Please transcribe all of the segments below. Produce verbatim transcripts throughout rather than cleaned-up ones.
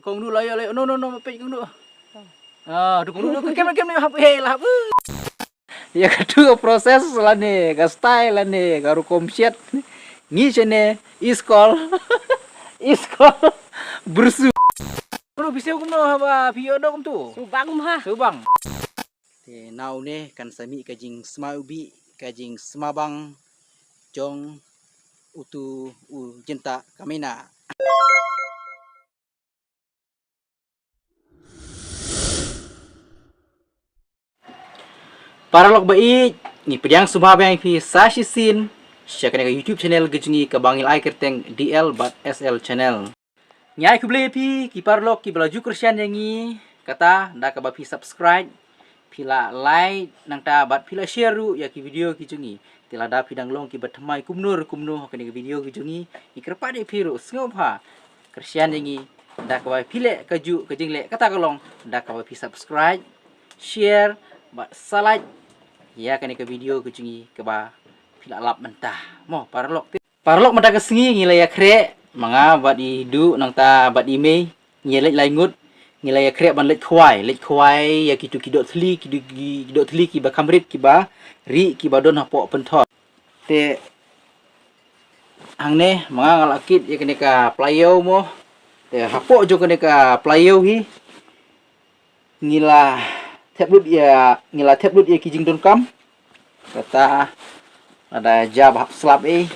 Kong du la ïa la, no, no, no, peit kong du. Ah, du kong du, kem, kem, hap, hey, la hap. Ïa katu ka process lane ka style lane ka rukom shet. Ngi shane iskol. Iskol. Bersu. Kong du phi siew kumno haba phi ïoh doh kumtu? Subang mah. Subang. Te na une kan sa mih ka jingsma ubi, ka jingsma bang jong utu u jynta ka mena. Paralok ba ïeit, ngi pdiang sngewbha biang ïa phi sa shisien sha kane ka YouTube channel ka jong ngi kaba ngi la ai kyrteng D L bad S L channel. Ngi ai khublei ïa phi ki paralok kiba la ju kyrshan ïa ngi, kata da kaba phi subscribe, phi la like nangta bad phi la share ruh ïa ki video ki jong ngi. Te lada phi dang long kiba thymmai kumno re kumno ha kane ka video ki jong ngi, ngi kyrpad ïa phi ruh sngewbha kyrshan ïa ngi da kaba phi leh kajuh ka jingleh, kata ka long da kaba phi subscribe, share bad sa like ïa kane ka video ki jong ngi kaba phi la lap mynta. Mo paralok te. Paralok mynta ka sngi ngi la ïakhreh, ma nga bad i Duh nangta bad i Mei, ngi ïa leit lai ngut, ngi la ïakhreh ban leit khwai, leit khwai ïa kitu ki doh thli, ki doh, ki, ki doh thli kiba kham rit, kiba rieh, kiba don hapoh pynthor. Te hangne ma nga nga la kit ïa kane ka playow mo. Te hapoh jong kane ka playow hi ngi la thep lut ïa, ngi la thep lut ïa ki jingdonkam. Kata lada jia ba hap slap ei.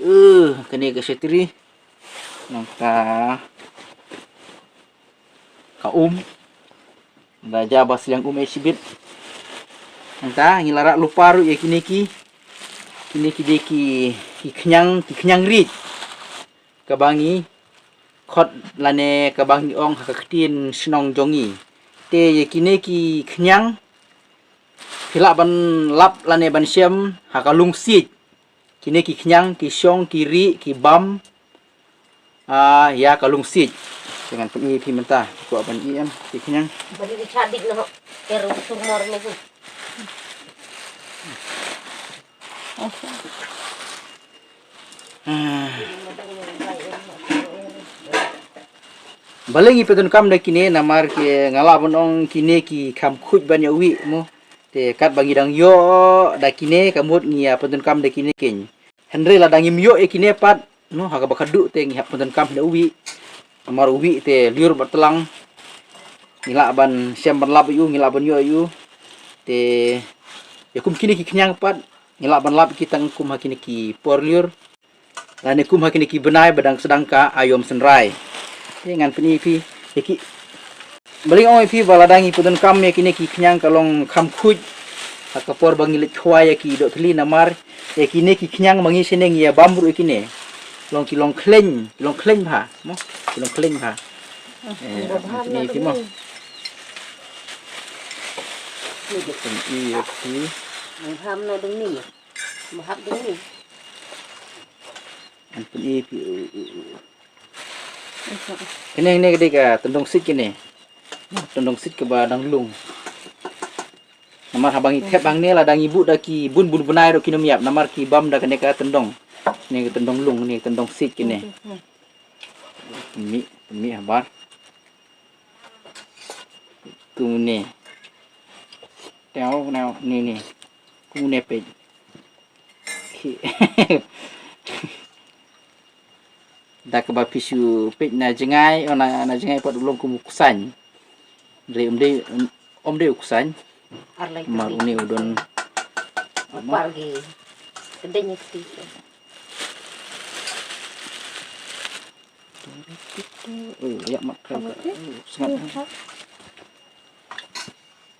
Eh, kane ka shatri. Nangta ka um. Lada jia ba sliang um ei shibit. Nangta ngi la rah lypa ruh ïa kine ki, kine ki dei ki, ki khñiang, ki khñiang riej. Kaba ngi khot lane kaba ngi ong ha ka ktien shnong jong ngi. Te ïa kine ki khñiang phi lah ban lap lane ban shem ha ka lungsiej. Kine ki khñiang ki shong ki rieh ki bam, ah, ïa ka lungsiej. Te ngan pyni phi mynta kwah ban i em ki khñiang. Bari di chadik noh. Ter surmor ni. Balei ngi pyndonkam da kine, namar ki nga lah ban ong kine ki kham khuid ban ïa uwih mo. Te katba ngi dang ïoh da kine ka mut ngi ïa pyndonkam da kine keiñ. Hynrei lada ngim ïoh ïa kine pat mo, ha kaba khadduh te ngi hap pyndonkam da uwih. Namar uwih te lyiur bad tlang. Ngi lah ban shem ban lap ïa u, ngi lah ban ïoh ïa u. Te ïa kum kine ki khñiang pat ngi lah ban lap ïa ki tang kum ha kine ki por lyiur. Lane kum ha kine ki bnai ba dang sdang ka aïom synrai. Te ngan pyni phi ïa ki, balei nga ong ïa phi ba lada ngi pyndonkam ïa kine ki khñiang ka long kham khuid ha ka por ba ngi leit khwai ïa ki doh thli, namar ïa kine ki khñiang ma ngi shane ngi ïa bam ruh ïa kine. Long ki long khleiñ, ki long khleiñ bha mo, ki long khleiñ bha. Eh, ngan pyni ïa phi mo. Ngan pyni ïa phi. Ngan pyni ïa phi. Kane, kane ka dei ka tyndong siej kane. Tyndong siej kaba dang lung. Namar haba ngi thep hangne lada ngi buh da ki bun bun bnai ruh kin ym ïap namar ki bam da kane ka tyndong. Kane ka tyndong lung, kane ka tyndong siej kane. Mih, mih habar. Kumne. Teo, neo, ni, ni. Kumne peit. Ki. Da kaba phi shu peit na jngai, o na, na jngai pat u long kum u ksain. Re um dei, um dei u ksain. Ar lai. Mar kti. Une u don. Par gi. Kdeng kti. Oh, ïa mat ka. Kamu tu? Sngap. Iya.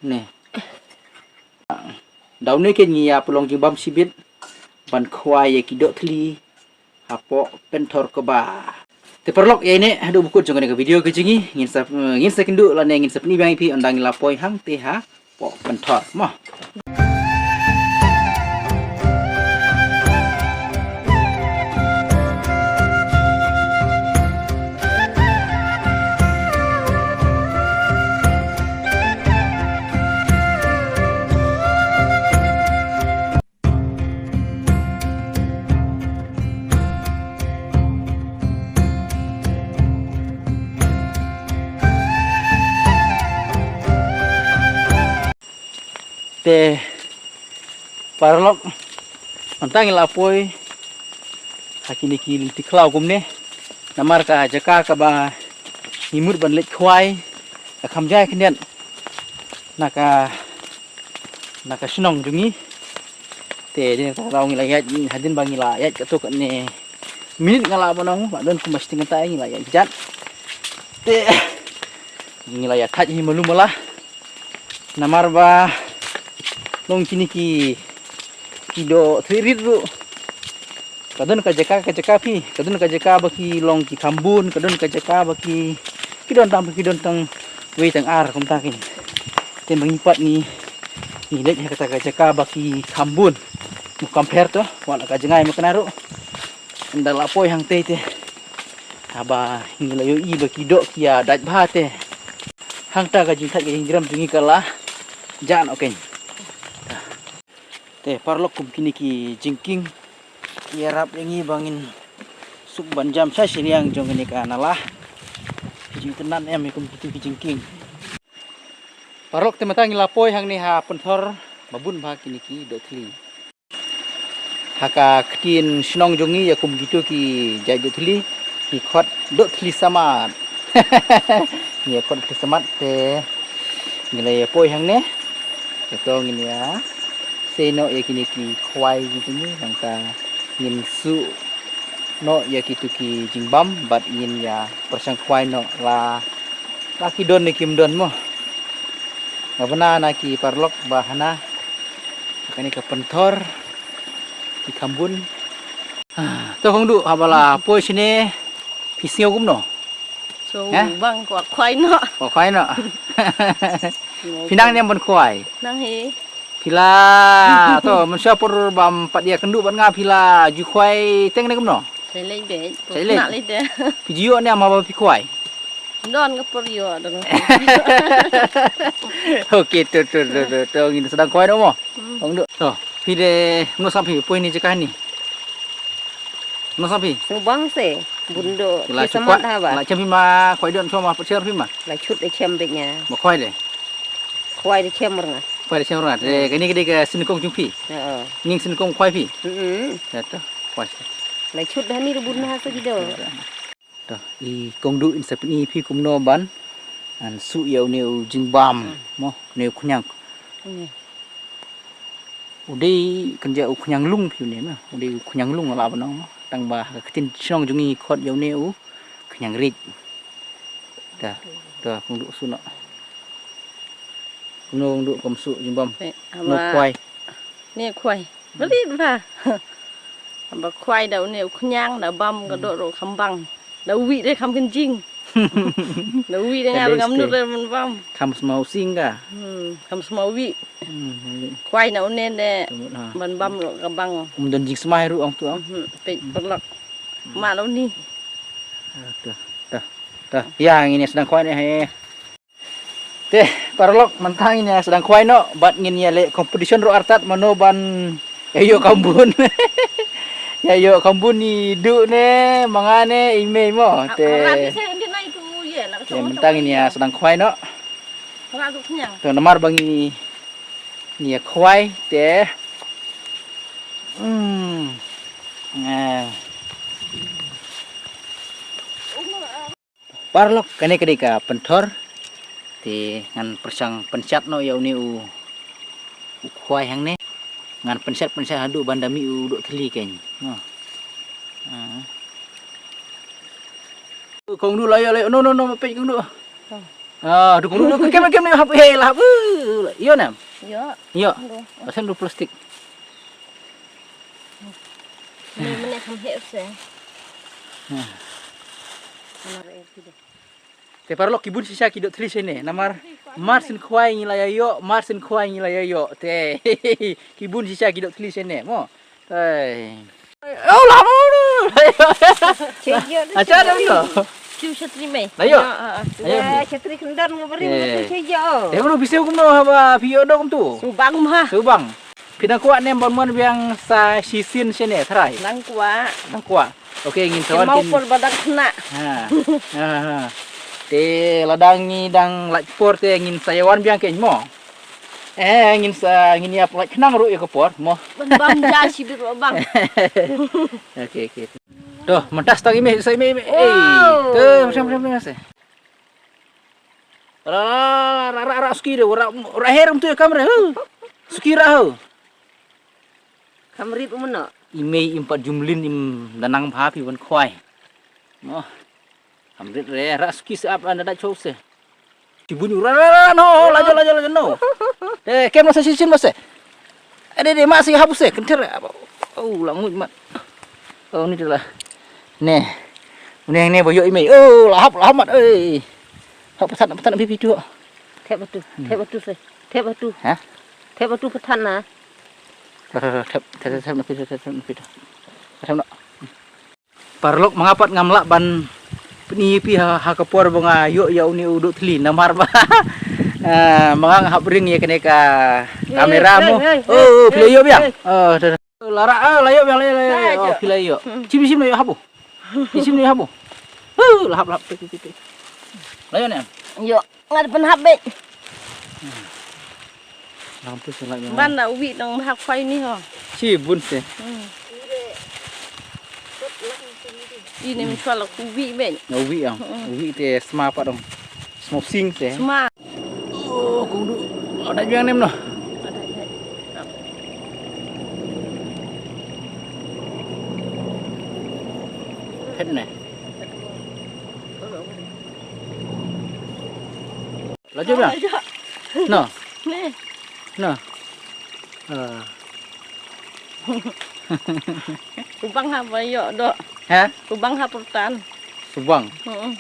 Ne. Da une ke ngi ïa pynlong jingbam shibit ban khwai ïa ki doh thli hapoh pynthor kba. Te paralok, ïa ine haduh ba kut jong kane ka video ka jong ngi, ngin sa, ngin sa kynduh lane ngin sa pyni biang ïa phi ynda ngi la poi hangte hapoh pynthor mo. Te paralok, mynta ngi la poi ha kine ki lynti khlaw kumne. Namar ka jaka kaba ngi mut ban leit khwai ka kham jai khyndiat na ka, na ka shnong jong ngi. Te dei na kata ka daw ngi la ïaid, hadien ba ngi la ïaid katto katne minit nga lah ban ong, ba don kumba shiteng kynta ngi la ïaid kjat. Te ngi la ïaid thait hi malu mala. Namar ba long kine ki, ki doh thli rit ruh. Ka don ka jaka, ka jaka phi, ka don ka jaka ba ki long ki kham bun, ka don ka jaka ba ki, ki don tang, ki don tang wei tang ar kumta kine. Te ma ngi pat ngi, ngi leit ha kata ka jaka ba ki kham bun. Mo kam pher to, wat la ka jngai ma kane ruh. Ynda la poi hangtei te, haba ngi la ïohi ba ki doh ki ïa dait bha te, hangta ka jingthait ka jingdrem jong ngi ka la jah noh keiñ. Te paralok, kum kine ki jingkieng ki ïarap ïa ngi ba ngin suk ban jam sha shiliang jong kane ka nala. Ki jingtynnat em ïa kum kito ki jingkieng. Paralok, te mynta ngi la poi hangne ha pynthor ba bun bha kine ki doh thli. Ha ka ktien shnong jong ngi ïa kum kito ki jait doh thli, ki khot doh thli samat. Ngi ïa khot doh thli samat te ngi la ïa poi hangne. Te to ngin ïa sei noh ïa kine ki khwai ki jong ngi, nangta ngin suh noh ïa kito ki jingbam bad ngin ïa pyrshang khwai noh la, la ki don ne kim don mo. Nga bna na ki paralok ba hana kane ka pynthor ki kham bun. Ah, to Kong Duh, haba la poi shane phi sngew kumno? So, eh? Bang kwah khwai noh. Kwah khwai noh. Phi nang ne em ban khwai? Nang hi. Phi la, to, mynshuwa por bam pat ïakynduh bad nga phi la ju khwai teng ne kumno? Sa leit beit. Sa leit. Phi ju ïoh ne em haba phi khwai? Don ka por ïoh, don ka por ïoh. Okay, to, to, to, to, to, ngin sdang khwai noh mo. Hmm. Kong Duh. To, phi dei, mano sap phi, poi ne jaka ne? Mano sap phi? Sngewbang se, bun doh. La shu khwai, la shem phi ma, khwai doh shuwa ma, pat shem phi ma? La shut da shem beit nga. Ma khwai de? Khwai da shem ruh nga. Khwai da shem ruh nga. Eh, kane ka dei ka sien kong jong phi? Ïa, oh. Ngin sien kong khwai phi? Hmm. Ïa to, khwai. La shut da hani ruh bun ha sa ki doh. To, i Kong Duh in sa pyni phi kumno ban, an suh ïa une u jingbam, mo, une u khñiang. Une. U dei kynja u khñiang lung phi une, mo. U dei u khñiang lung la ban ong, mo. Tang ba ha ka ktien shnong jong ngi khot ïa une u khñiang rit. To, to, Kong Duh suh noh. Kumno Kong Duh kam suh jingbam. Kumno khwai. Ne khwai. Ba rit bha. Ba khwai da une u khñiang da bam ka doh ruh kham bang. Da uwih de kham kynjing. Da uwih de nga ruh ngam nud re ban bam. Kham sma u sing ka. Hmm, kham sma uwih. Hmm, uwih. Khwai na une de ban bam ruh ka bang. Um don jingsmai ruh ong tu ong. Hmm, peit paralok. Ma la uni. To, to, to. Ïa ngin ïa sdang khwai ne he. Te paralok, mynta ngin ïa sdang khwai noh bad ngin ïa leh competition ruh artat mano ban ïa ïoh kham bun. Ïa ïoh kham bun, i Duh ne, ma nga ne, i mei mo. Te mynta ngin ïa sdang khwai noh. To namar ba ngi, ngi ïa khwai te. Hmm. Paralok, kane ka dei ka pynthor. Te ngan pyrshang pynshad noh ïa une u, u khwai hangne. Ngan pynshad pynshad haduh ban da mih u doh thli keiñ. Kong Duh la ïoh, la ïoh. No, no, no, peit Kong Duh. Ah, Duh Kong Duh, kem kem ne hap, hei la hap. Ïoh ne em? Ïoh. Ïoh. Aduh. Asen du plastik. Ni mene kham heh se. Te paralok, ki bun shisha ki doh thli shane namar mar sien khwai ngi la ïa ïoh, mar sien khwai ngi la ïa ïoh. Te ki bun shisha ki doh thli shane mo. Te. Oh, la mo. Acha dam no. Kiu shatri mai. La ïoh. Ayo. Shatri kendar ngabari mo tu chejo. Te mo bisi kumno haba phi ïoh doh kumtu. Subang ma. Subang. Phi dang kwah ne em ban mon biang sa shisien shane trai? Dang kwah. Dang kwah. Okay, ngin sa wan. Kynmaw por ba dang khynnah. Ha. Ha, ha. Te lada ngi dang lait por te ngin sa ïa wan biang keiñ mo. Eh, ngin sa, ngin ïa pynlait khnang ruh ïa ka por mo. Ban bam ja shi bit ba bang. Okay, okay. To, mynta sa tang i mei, sa i mei, i mei. Ei, to, sam, sam, sam, sam. Ra, ra, ra, ra, ra, suki de, ra, ra, her um tu kamera. Huh. Suki ra ho. Kamrit um no. I mei im pat jumlin im danang bha phi ban khwai. Mo. Kamrit re, ra, suki se ap, anda da chou se. Tibun ra, ra, ra, no, la jo, la jo, la jo, no. Eh, kem no se, shin, shin, mo se. Ade, de, ma si hap se, kenter. Oh, la nguj mat. Oh, ni de la. Ne. Une ne ba ïoh i mei. Oh, la hap, la hap mat. Eh. Hap patan, patan pi pi tu. Thep batu, thep batu se. Thep batu. Ha? Thep batu patan na. Thep, thep, thep, thep na pi tu, thep, thep na pi tu. Thep na. Paralok, ma nga pat ngam lah ban pyni ïa phi ha, ha ka por ba nga ïoh ïa une u doh thli namar ba, eh, ma nga hap ring ïa kane ka kamera mo. Oh, phi la ïoh biang. Oh, la ra, oh, la ïoh biang, la ïoh, la ïoh. Oh, phi la ïoh. Chim, chim la ïoh hapo. Chim la ïoh hapo. Oh, la hap, la hap. La ïoh ne. Ïoh. Ngat pynhap beit. Nang tu selak nang. Ban da uwi nang hap khwai ni ho. Chi bun se. Hmm. Ini mencual aku uwi beit. Na uwi ang. Hmm. Uwi te sma pat dong. Sma sing se. Sma. Oh, kong du. Ada biang nem noh. Ada, ada. Phet ne. La jop ïa? La jop. No. Ni. No. Ah. Kubang ha ba ïoh doh. Ha? Kubang ha pyrtan. Kubang. Hmm.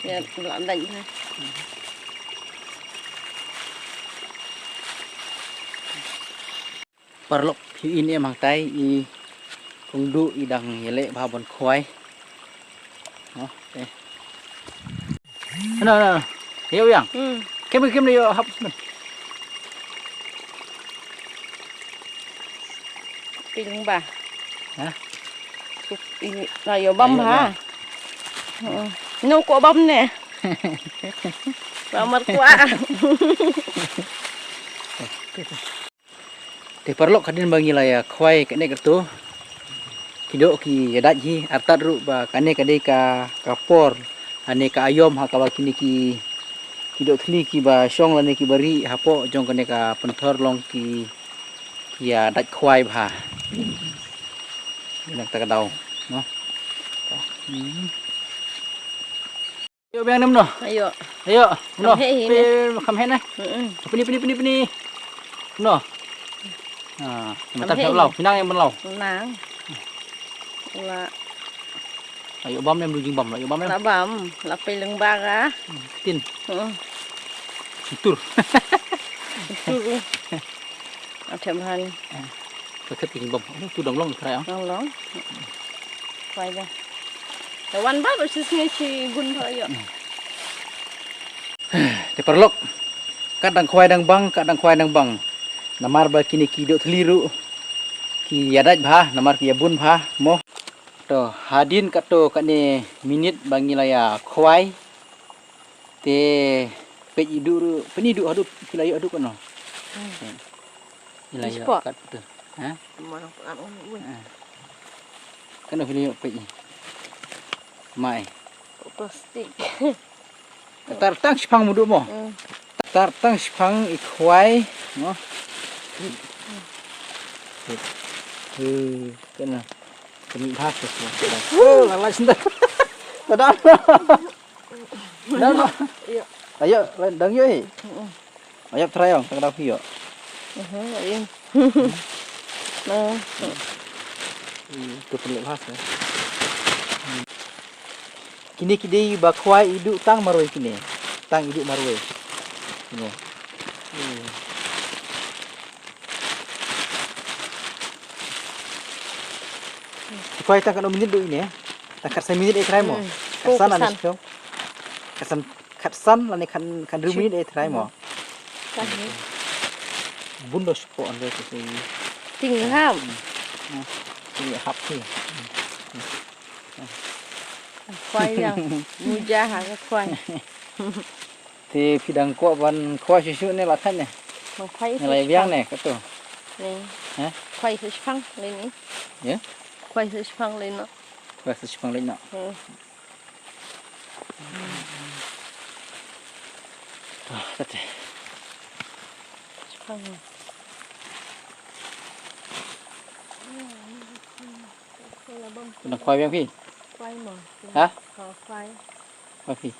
Ya, la dai ha. Paralok, phi i ne em hangtai i kong du i dang ïaleh bha ban khwai. No, eh. No, no, no. Ïoh ïang. Hmm. Kem, kem ïoh hap men. Pil ba. Ha? Ini la ïoh bam ha. Ïoh bam. Hmm. No ko bam ne. Ba mar kwa. Te paralok, hadien ba ngi la ïa khwai kane kato, ki doh ki ïa dait hi, artat ruh ba kane ka dei ka, ka por lane ka aïom ha kaba kine ki, ki doh thli kiba shong lane kiba rieh hapoh jong kane ka pynthor long ki, ki ïa dait khwai bha. Nangta ka daw, no. Hmm. Ayo, biang nem noh. Ayo. Ayo, noh. Kham heh hi ne. Kham heh ne. Mm-mm. Pini, pini, pini, pini. Noh. Ah, mata kham heh hi. Pinang ïa mynlau. Nang. La. Ayo bam nem, lu jingbam la. Ayo bam nem. La bam, la pei leng bara. Tin. Heeh. Tur. Tur. Atem han. Ka khet ki jingbam. Tu dang long trai ah. Dang long. Khwai ba. Te wan ba ba shi sngi shi bun ba ïoh. Te paralok. Kat dang khwai dang bang, kat dang khwai dang bang. Namar ba kine ki doh thli ruh ki ïa dait bha, namar ki ïa bun bha mo. To, hadien kato kane minit ba ngi la ïa khwai. Te peit i duh ruh, peit i duh haduh, phi la ïoh haduh kano. Hmm. Ila ïa kat tu. Ha? Mana pengat ong ui. Ha. Kan ong ila ïa peit. Mai. Plastik. Tar tang shipang mudu mo. Hmm. Tar tang shipang i khwai mo. Eh, kena. Kena bahas tu. Oh, lalai senda. Tada. Dah, dah. Iya. Ayo, dang ïoh. Heeh. Ayo try ong, tang dang ïoh. Aha, iya. Nah. Hmm, tu perlu bahas ya. Hmm. Kine ki dei ba khwai iduh tang marwei kine. Tang iduh marwei. Kine. Hmm. Ki khwai tang katno minit duh ine. Tang khatsan minit eh try mo. Hmm. Khatsan ane shiphew. Khatsan, khatsan lane khat, khathynriew minit eh try mo. Kan ni. Bun do shapoh ande tu si. Ting ham. Hmm. Ting hap si. Khwai ïa. Muja ha ka khwai. Te phi dang kwah ban khwai shuh shuh ne la thait ne. Nang khwai. Nang lai biang ne kato. Ni. Ha? Khwai sa shipang le ni. Ya? Khwai sa shipang le no. Khwai sa shipang le no. Hmm. Ah, tete. Shipang. Nang khwai biang phi. Khwai mo. Ha? Ha, khwai. Khwai phi.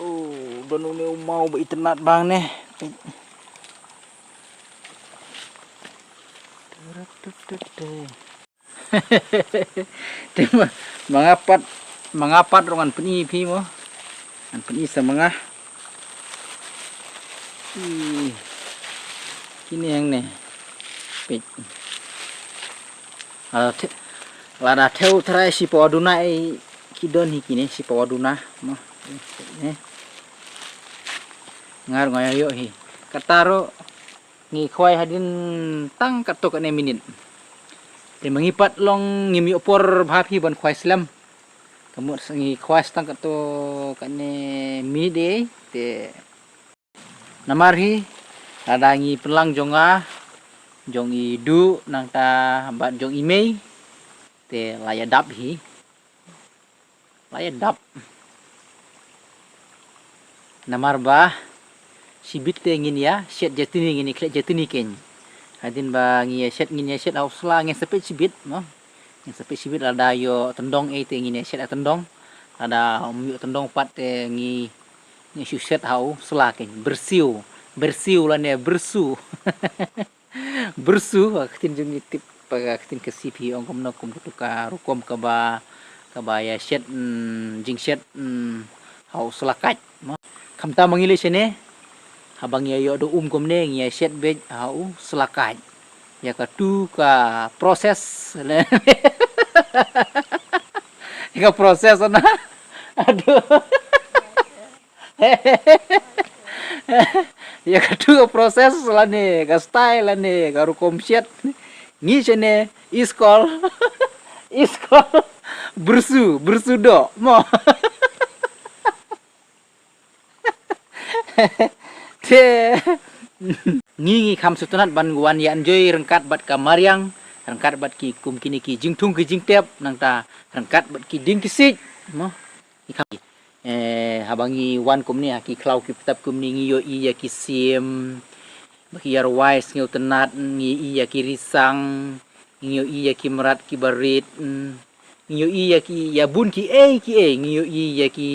Oh, don une u maw ba itynnad bang ne. Te ma, ma nga pat, ma nga pat ruh ngan pyni phi mo. Ngan pyni sa ma nga. Ih. Kine hangne. Peit. Lada the-, lada thew trai shi pawa duna ei ki don hi kine shi pawa duna mo. Eh. Nga ruh nga ïoh hi. Kata ruh ngi khwai hadien tang katto katne minit. Te ma ngi pat long ngim ïoh por bha phi ban khwai slem. Ka mut ngi khwai tang katto katne minit ei te namar hi, lada ngi pynlang jong nga, jong i Duh nangta bad jong i Mei, te la ïa dap hi. La ïa dap. Namar ba shibit te ngin ïa shet jatini, ngin ïa khleh jatini kein. Hadien ba ngin ïa shet, ngin ïa shet ha u sla, ngin sa peit shibit mo. Ngin sa peit shibit, lada ïoh tyndong ei te ngin ïa shet ha tyndong. Lada ym ïoh tyndong pat te ngi, ngi shu shet ha u sla kein. Bersiu, bersiu lane bersu. Bersu, ha ka ktien jong ngi tip, ha ka ktien Khasi phi ong kumno, kum katu ka rukom kaba, kaba ïa shet, mm, jingshet, mm, ha u sla kait mo. Khamtam ma ngi leh shane, haba ngi ïa ïoh da um kumne ngi ïa shet beit ha u sla kait. Ïa katu ka process. Ïa ka process na. Aduh. Ïa katu ka process lane ka style lane ka rukom shet. Ngi shane iskol. Iskol. Bersu, bersu doh mo. Te ngi, ngi kham sngewtynnat ban wan ïa enjoy ryngkat bad ka mariang, ryngkat bad ki kum kine ki jingthung ki jingtep, nangta ryngkat bad ki dieng ki siej mo. Ngi kham, eh, haba ngi wan kumne ha ki khlaw ki btap kumne ngi ïohi ïa ki sim ba ki ïa rwai sngewtynnat, ngi ïohi ïa ki risang, ngi ïohi ïa ki mrad ki barit, mm, ngi ïohi ïa ki, ïa bun kiei kiei, ngi ïohi ïa ki,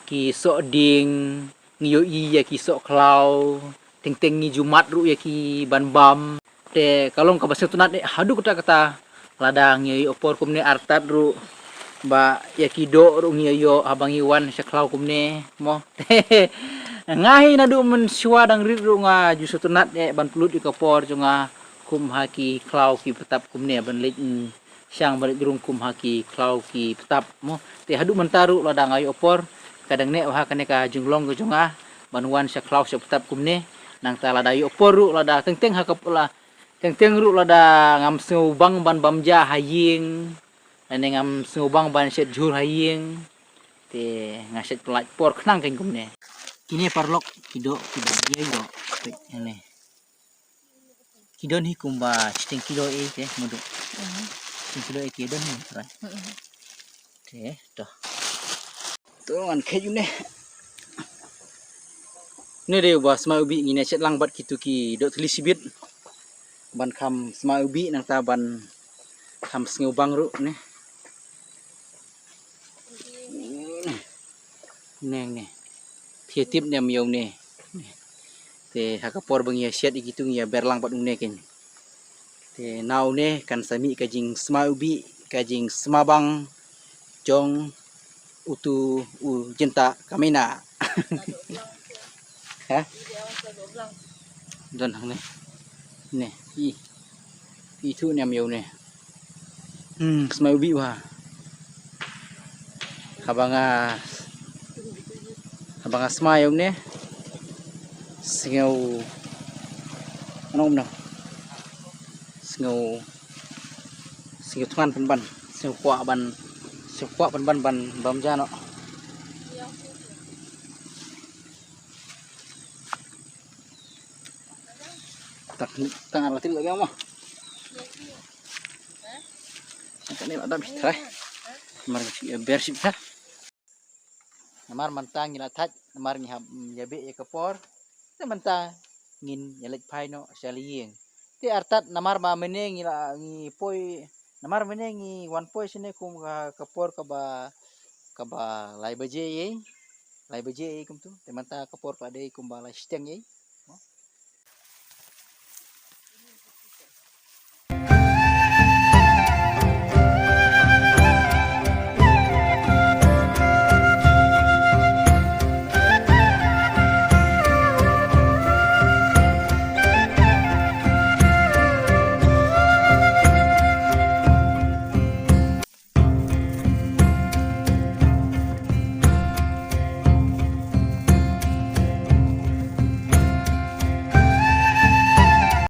ki soh dieng, ngi ïohi ïa ki soh khlaw, teng teng ngi ju mad ruh ïa ki ban bam. Te ka long kaba sngewtynnat eh haduh katta katta. Lada ngi ïoh por kumne artat ruh ba ïa ki doh ruh ngi ïoh haba ngi wan sha khlaw kumne mo. Nga hi naduh mynshuwa dang rit ruh nga ju sngewtynnat eh ban pynlut ïa ka por jong nga kum ha ki khlaw ki btap kumne ban leit, mm, shang ban leit rung kum ha ki khlaw ki btap mo. Te haduh mynta ruh lada nga ïoh por ka dang neh ha kane ka jinglong ka jong nga ban wan sha khlaw sha btap kumne. Nangta lada ïoh por ruh lada teng teng ha ka la Teng teng ruh lada ngam sngewbang ban bam ja ha ïing, lane ngam sngewbang ban shet jhur ha ïing, te nga shet pyllait por khnang kein kumne. Kine paralok ki doh kiba ïa ïoh. Peit ïa ne. Ki don hi kumba shiteng kilo ei te muduk. Shiteng kilo ei ki don hi, right? Te to. To ngan khet ïa une. Ne dei uba smai ubi, ngin ïa shet lang bad kitu ki doh thli shibit ban kham smai ubi, nangta ban kham sngewbang ruh ne. Ne, ne. Phi tip ne em ïa une. Te ha ka por ba ngi ïa shet ïa kitu ngi ïa ber lang bad une kein. Te na une kan sa mih ka jingsma ubi, ka jingsma bang jong utu u jynta ka mena. Ha? Don hangne. Ne, i. Itu ne am ïa une. Hmm, sma ubi wa. Haba nga, haba nga sma ïa une. Sngew, ano kumno? Sngew, sngew thngan pynban, sngew kwah ban, sngew kwah pynban ban bam ja noh. Tak, tang la tri lagi mo. Tang ni la dam shi trai. Mar shi ber shi trai. Namar mynta ngi la thait, namar ngi hap ïa beh ïa ka por. Te mynta ngin ïa leit phai noh sha la ïing. Te artat namar ba mynne ngi la ngi poi, namar mynne ngi wan poi shane kum ka, ka por kaba, kaba lai baje ïa. Lai baje ïa kumtu. Te mynta ka por ka dei kumba lai shiteng ïa.